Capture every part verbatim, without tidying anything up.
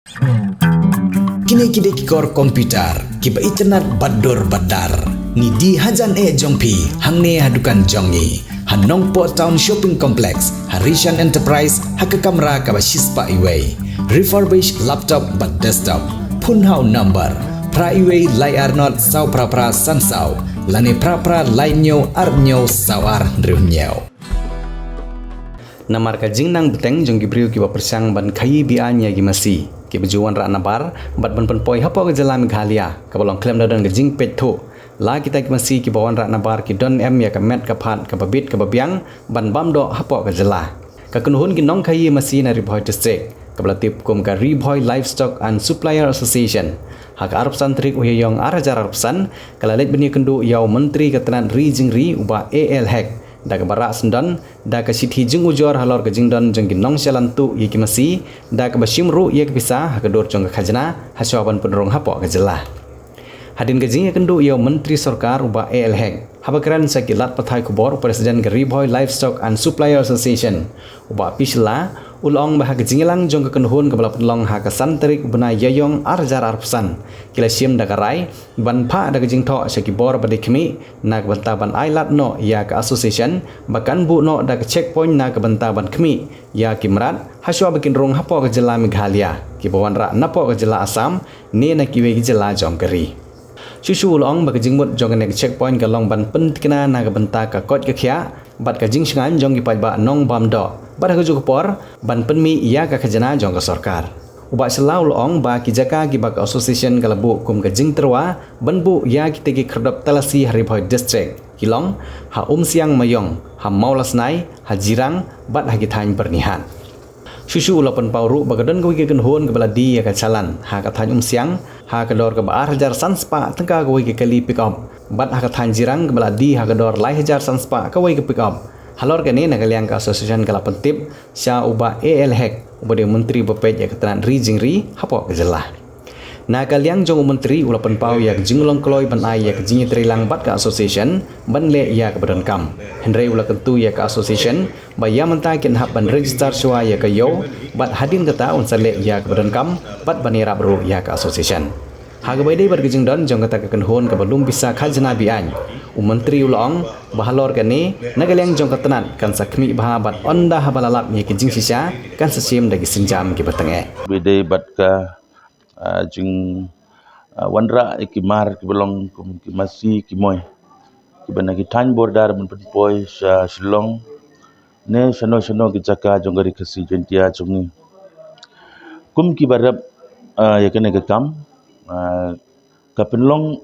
Kine ki dei ki kor computer kiba itynnad bad dur bad dar. Ngi die hajan eh jong phi hangne ha dukan jong ngi ha Nongpoh Town Shopping Complex, ha Rishan Enterprise, ha ka kamra kaba shispah iwei. Refurbished laptop bad desktop. Phone ha u number phra iwei lai ar not saw phra phra san saw lane phra phra lai hynñiew ar hynñiew saw ar hynriew hynñiew. Namar ka jingnang bteng jong ki briew kiba pyrshang ban khaii be-aiñ ïa ki masi kiba ju wanrah nabar bad ban pynpoi hapoh ka jylla Meghalaya, kaba long khlem da don ka jingpeit thuh. La kita ki masi kiba wanrah nabar ki don em ïa ka met ka phad kaba bit kaba biang ban bam doh hapoh ka jylla. Ka kynhun ki nongkhaii masi na Ri Bhoi District, kaba la tip kum ka Ri Bhoi Livestock and Supplier Association, ha ka arphew san tarik u Ïaïong ar hajar arphew san, ka la leit ban ïakynduh ïa u Myntri ka tnat ri jingri, u Bah A L Hek, da kaba rah syndon da ka shithi jingujor halor ka jingdon jong ki nongshalan tuh ïa ki masi, da kaba shim ruh ïa ka pisa ha ka dur jong ka khajna, ha shwa ban pynrung hapoh ka jylla. Hadien ka jingïakynduh ïa u Myntri Sorkar, u Bah A L Hek, haba kren sha ki lad pathai khubor u President ka Ri Bhoi Livestock and Supplier Association, u Bah P Shylla, u la ong ba ha ka jingïalang jong ka kynhun kaba la pynlong ha ka san tarik u bnai Ïaïong ar hajar arphew san, ki la shim da ka rai ban phah da ka jingthoh sha ki bor ba dei khmih na ka bynta ban ai lad noh ïa ka association ba kan buh noh da ka checkpoint na ka bynta ban khmih ïa ki mrad, ha shwa ba kin rung hapoh ka jylla Meghalaya kiba wanrah napoh ka jylla Assam ne na kiwei ki jylla jong ka ri. Shuh shuh u la ong ba ka jingmut jong kane ka checkpoint ka long ban pyntikna na ka bynta ka koit ka khiah bad ka jingshngaiñ jong ki paidbah nongbam doh, bad ha kajuh ka por ban pynmih ïa ka khajna jong ka sorkar. U Bah Shylla u la ong ba ki jaka kiba ka association ka la buh kum ka jingtyrwa ban buh ïa kita ki khyrdop talasi ha Ri Bhoi District, ki long ha Umsiang Maïong, ha Mawlasnai, ha Jirang bad ha ki thaiñ Byrnihat. Shuh shuh u la pynpaw ruh ba ka don kawei ka kynhun kaba la die ïa ka challan ha ka thaiñ Umsiang ha ka dor kaba ar hajar san spah tyngka kawei ka kali pick up, bad ha ka thaiñ Jirang kaba la die ha ka dor lai hajar san spah kawei ka pick up. Halor kane, na ka liang ka association ka la pyntip sha u Bah A L Hek, uba dei u Myntri ba peit ïa ka tnat ri jingri hapoh ka jylla. Na ka liang jong u Myntri u la pynpaw ïa ka jinglong kloi ban ai ïa ka jingïatreilang bad ka association ban leh ïa kaba donkam. Hynrei u la kyntu ïa ka association ba ïa mynta kin hap ban register shuwa ïa ka ïew, bad hadien kata un sa leh ïa kaba donkam bad ban ïarap ruh ïa ka association. Ha kaba ïadei bad ka jingdon jong kata ka kynhun kaba lum pisa khajna be-aiñ, u Myntri u la ong ba halor kane, na ka liang jong ka tnat kan sa khmih bha bad ynda haba la lap ïa ki jingshisha kan sa shim da ki sienjam kiba tyngeh. Ba ïadei bad ka, ah, jing, ah, wanrah ïa ki mar kiba long kum ki masi ki moi kiba na ki thaiñ border ban pynpoi sha Shillong ne shano shano ki jaka jong ka Ri Khasi Jaiñtia jong ngi. Kum kiba rep, ah, ïa kane ka kam, ah, ka pynlong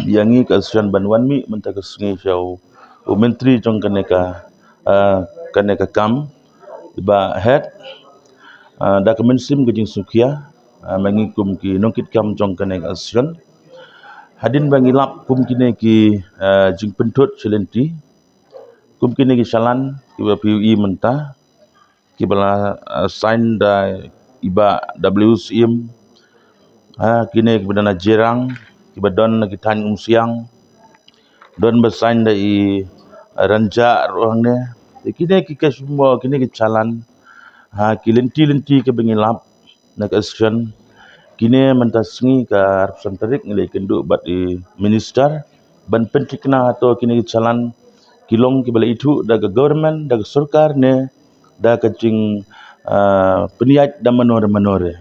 ïa ngi ka association ban wan mih mynta ka sngi sha u, u Myntri jong kane ka, ah, kane ka kam, i Bah Hek, ah, da ka mynsiem ka jingsngewkhia, ah, ma ngi kum ki nongkitkam jong kane ka association. Hadien ba ngi lap kum kine ki, ah, jingpynthut sha lynti, kum kine ki challan kiba phi ïohi mynta, kiba la, ah, sign da i Bah W Syiem, ah, kine kiba don na Jirang, kiba don na ki thaiñ Umsiang, don ba sign da i, ah, Ranjah ruh hangne. Te kine ki cash memo, kine ki challan, ha ki lynti lynti kiba ngi lap na ka association. Kine mynta sngi ka arphew san tarik ngi la ïakynduh bad i minister ban pynthikna hato kine ki challan ki long kiba la ithuh da ka government, da ka sorkar ne da ka jing, ah, pynïaid da mano re mano re.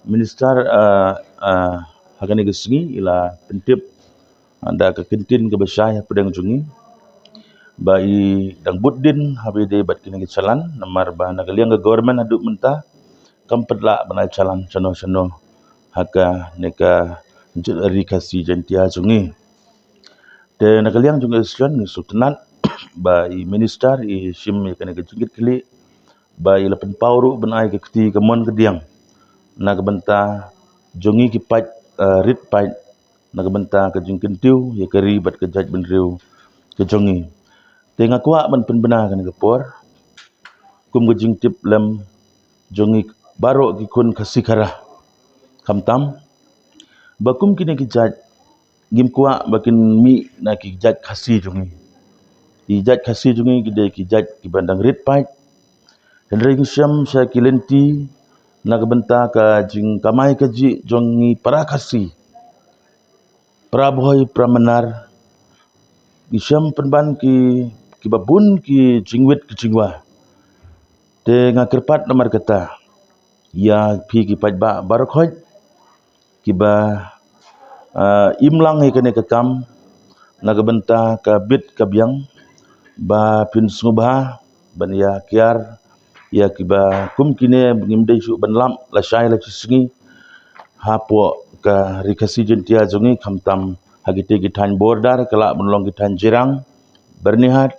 Minister, ah, ah, ha kane ka sngi i la pyntip, ah, da ka kyntien kaba shai hapdeng jong ngi ba i dang bud dien haba ïadei bad kine ki challan, namar ba na ka liang ka government haduh mynta kam pat lah ban ai challan shano shano ha kane ka Ri Khasi Jaiñtia jong ngi. Te na ka liang jong ka association ngi sngewtynnat ba i minister i shim ïa kane ka jingkitkhlieh, ba i la pynpaw ruh ban ai ka kti kamon kadiang na ka bynta jong ngi ki paid, eh, rit paid, na ka bynta ka jingkyntiew ïa ka ri bad ka jaitbynriew ka jong ngi. Te nga kwah ban pynbna kane ka por kum ka jingtip lem jong ngi baroh ki khun Khasi Khara, khamtam ba kum kine ki jait ngim kwah ba kin mih na ki jait Khasi jong ngi. Ki jait Khasi jong ngi ki dei ki jait kiba dang rit paid. Hynrei ngi shem sha ki lynti Na ka bynta ka jingkamai kajih jong ngi para Khasi, para Bhoi, para Mnar, ngi shem pynban ki, kiba bun ki jingwit ki jingwa. Te nga kyrpad namar kata ïa phi ki paidbah baroh khoit kiba, ah, im lang ïa kane ka kam na ka bynta ka bit ka biang, ba phin sngewbha ban ïa kiar ïa kiba kum kine, ngim dei shuh ban lap lashai lashisngi hapoh ka Ri Khasi Jaiñtia jong ngi, khamtam ha kitei ki thaiñ border, ka lah ban long ki thaiñ Jirang, Byrnihat,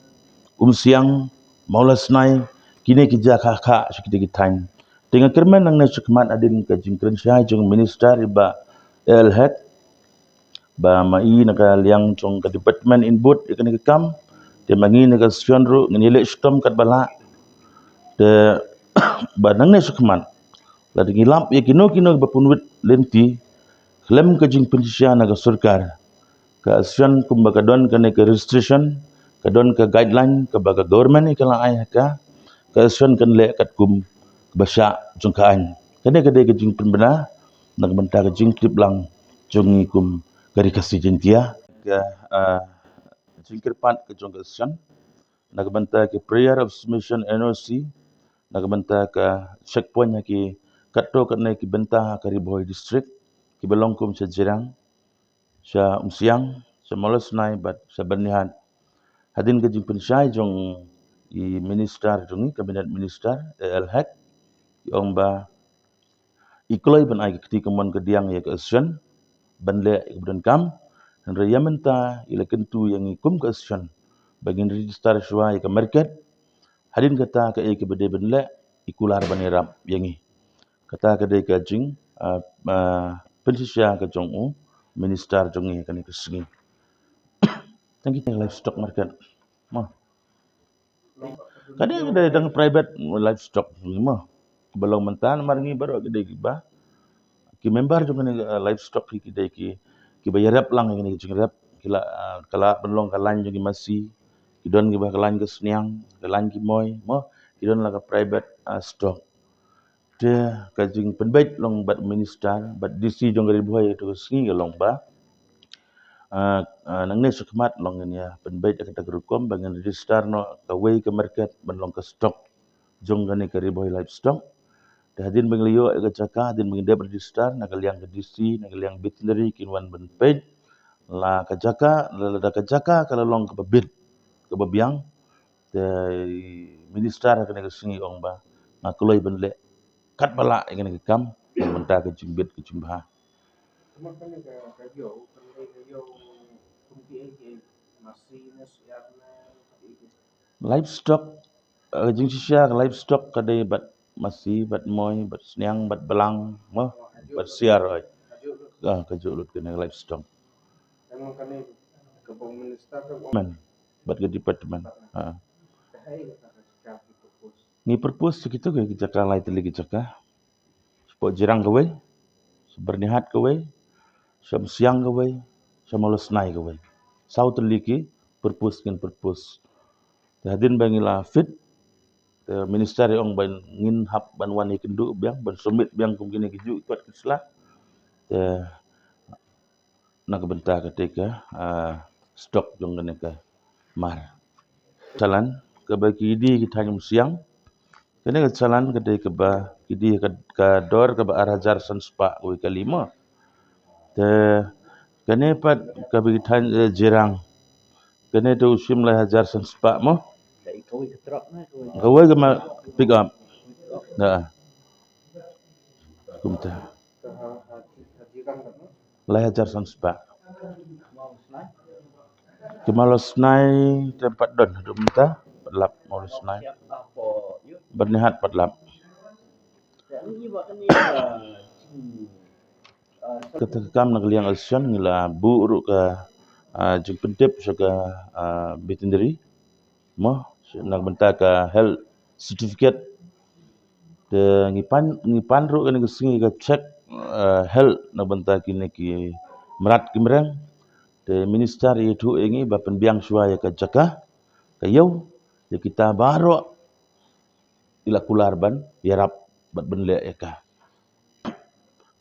Umsiang, Mawlasnai, kine ki jaka kha sha kitei ki thaiñ. Te nga kyrmen nangne shakhmat hadien ka jingkren shai jong Minister i Bah A L Hek, ba ma i na ka liang jong ka department in bud ïa kane ka kam, te ma ngi na ka session ruh ngin ïaleh shitom katba lah. Te ba nangne shakhmat lada ngi lap ïa kino kino ba pynwit lynti khlem ka jingpynshisha na ka sorkar, ka session kumba ka don kane ka registration, ka don ka guideline kaba ka government i ka la ai ha ka, ka session kan leh katkum kaba shah jong ka aiñ. Kane ka dei ka jingpynbna na ka bynta ka jingtip lang jong ngi kum ka Ri Khasi Jaiñtia. Ka, ah, jingkyrpad ka jong ka session na ka bynta ka prayer of submission, N O C, na ka bynta ka checkpoint ha ki katto katne ki bynta ha ka Ri Bhoi District, kiba long kum sha Jirang, sha Umsiang, sha Mawlasnai bad sha Byrnihat. Hadien ka jingpynshai jong i Minister jong ngi, Cabinet Minister A L Hek, i ong ba i kloi ban ai ka kti kamon kadiang ïa ka session ban leh ïa kaba donkam. Hynrei ïa mynta i la kyntu ïa ngi kum ka session ba ngin register shuwa ïa ka market. Hadien kata kaei kaba dei ban leh i kular ban ïarap ïa ngi. Kata ka dei ka jing, ah, ah, pynshisha ka jong u Minister jong ngi kane ka sngi. Tang kita livestock market. Mo. Ka dei, ka dei dang private livestock mo. Ba long mynta namar ngi baroh ka dei kiba, ki member jong kane, eh, livestock ki, ki dei ki, kiba ïarap lang ïa kane ka jingrep. Ki la, ah, ka la pynlong ka lain jong ki masi, ki don kiba ka lain ka sniang, ka lain ki moi mo, ki don la ka private, ah, stock. Te ka jingpynbeit long bad Minister bad D C jong ka Ri Bhoi ha katu ka sngi ka long ba, ah, ah, nangne shakhmat long ngin ïa pynbeit ha kata ka rukom ba ngin register noh kawei ka market ban long ka stock jong kane ka Ri Bhoi livestock. Te hadien ba ngi la ïoh ïa ka jaka, hadien ba ngi dep register, na ka liang ka D C, na ka liang veterinary kin wan ban peit la ka jaka, la, lada ka jaka ka la long kaba bit, kaba biang, te i Minister ha kane ka sngi ong ba nga kloi ban leh katba lah ïa kane ka kam na ka bynta ka jingbit ka jingbha. Livestock, eh, jingshisha ka livestock ka dei bad masi, bad moi, bad sniang, bad blang mo, bad siar, oi. Ah, kajuh lut kane ka livestock. Man, bad ka department. Ha. Ngi propose ïa kitu ki jaka, lai tylli ki jaka. Sha Jirang kawei, sha Byrnihat kawei, sha Umsiang kawei, sha Mawlasnai kawei. Saw tylli ki propose, ngin propose. Te hadien ba ngi la fit, te Minister i ong ba ngin hap ban wan ïakynduh biang, ban submit biang kum kine ki juh ki kot ki sla. Te na ka bynta katei ka, ah, stock jong kane ka mar. Chalan kaba ki die ki thaiñ Umsiang. Kane ka chalan ka dei kaba ki die ka, ka dor kaba ar hajar san spah kawei kali mo. Te kane pat kaba ki thaiñ, eh, Jirang. Kane te u shim lai hajar san spah mo. Kawei ka ma pick up. Ha. Kumta. Lai hajar san spah. Ki Mawlasnai te pat don haduh mynta, pat lap Mawlasnai. Byrnihat pat lap. Kata ka kam na ka liang election ngi la buh ruh ka, ah, jingpyntip sha ka, ah, veterinary. Mo, na ka bynta ka health certificate. Te ngi pan, ngi pan ruh kane ka sngi ka check, eh, health na ka bynta kine ki mrad ki mreng. Te Minister i ïathuh ïa ngi ba pynbiang shuwa ïa ka jaka, ka ïew, ïa kita baroh i la kular ban ïarap bad ban leh ïa ka.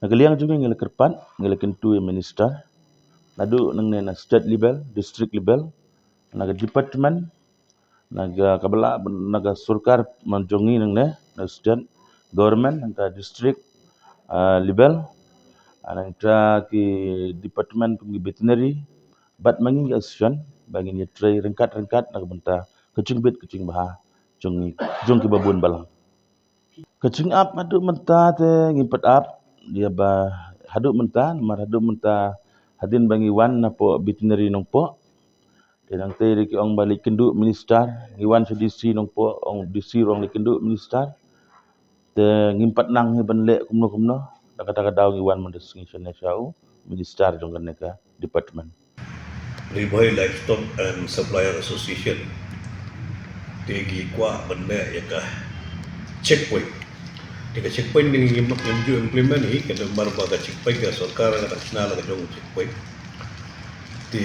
Na ka liang jong ngi, ngi la kyrpad, ngi la kyntu ïa minister, naduh nangne na state level, district level, na ka department, na ka, kaba lah, na ka sorkar man jong ngi nangne, na state government, nangta district, ah, level, ah, nangta ki department kum ki veterinary, bad ma ngi ka association, ba ngin ïatrei ryngkat-ryngkat na ka bynta ka jingbit ka jingbha jong ngi, jong kiba bun balang. Ka jingap haduh mynta te ngim pat ap, ïa ba haduh mynta, namar haduh mynta hadien ba ngi wan napoh veterinary Nongpoh. Te nangta ki ong ba leit kynduh minister, ngi wan sha D C Nongpoh, ong D C ruh ong leit kynduh minister. Te ngim pat nang hi ban leh kumno kumno, da kata ka daw ngi wan mynta sngi shane sha u minister jong kane ka department. Ri Bhoi Livestock and Supplier Association te ki kwah ban leh ïa ka checkpoint. Te ka checkpoint ni ngim, ngim ju implement hi, ka namar ba ka checkpoint ka sorkar ka dang shna la ka jong checkpoint. Te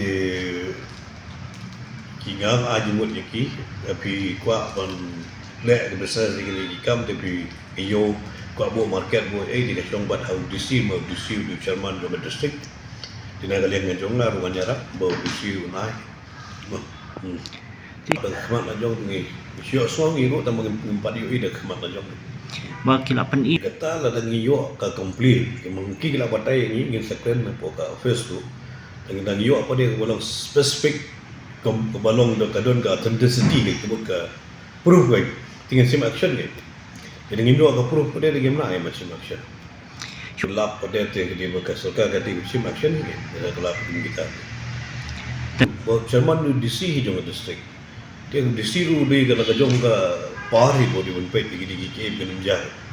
ki, nga ai jingmut ïa ki, phi kwah ban leh ka business ïa kine ki kam, te phi ïoh kwah buh market buh ei, te ka shong bad ha u D C, ma u D C u dei u chairman jong ka district. Te na ka liang ka jong nga ruh ngan ïarap ba u D C u nai. Bah. Hmm. Te da ka khmat la jong ngi, shu ïohsngew ngi ruh, tang ba ngim, ngim pat ïohi da ka khmat la jong. Ba ki la pyni. Kata lada ngi ïoh ka complaint, ki mong ki la batai ngi, ngin sa kren napoh ka office ruh. Te ngi dang ïoh pat de kaba long specific, kaba long da ka don ka authenticity, ka, ka proof ka. Te ngin shim action ka. Te ngim ïoh ka proof pat de, ngim lah ban shim action. Shu lap pat de te ka dei ba ka sorkar ka dei shim action ka. Te ka lap kum kita. Ba chairman u D C hi jong ka district. Te u D C ruh dei ka, ka jong ka power hi ba u dei ban peit ïa ki, ki, ki, ki, ki,